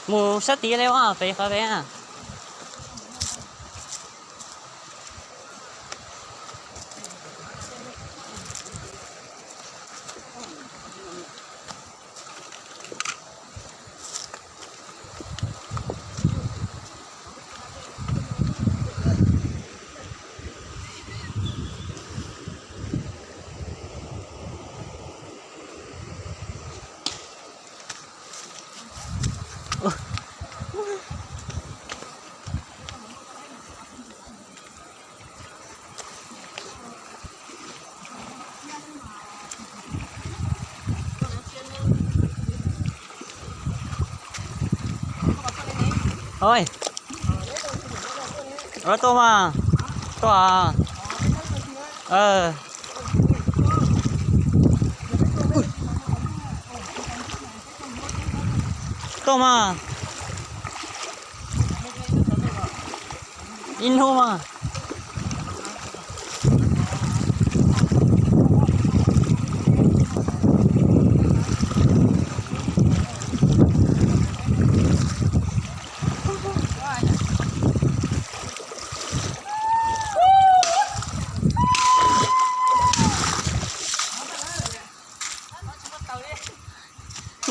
Mus sab tid li os, pem qhov pem. Oi, tuaj mas, tuaj. Tuaj mas, ib hnub mas.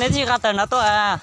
Neb tsis qab tawm no tuaj.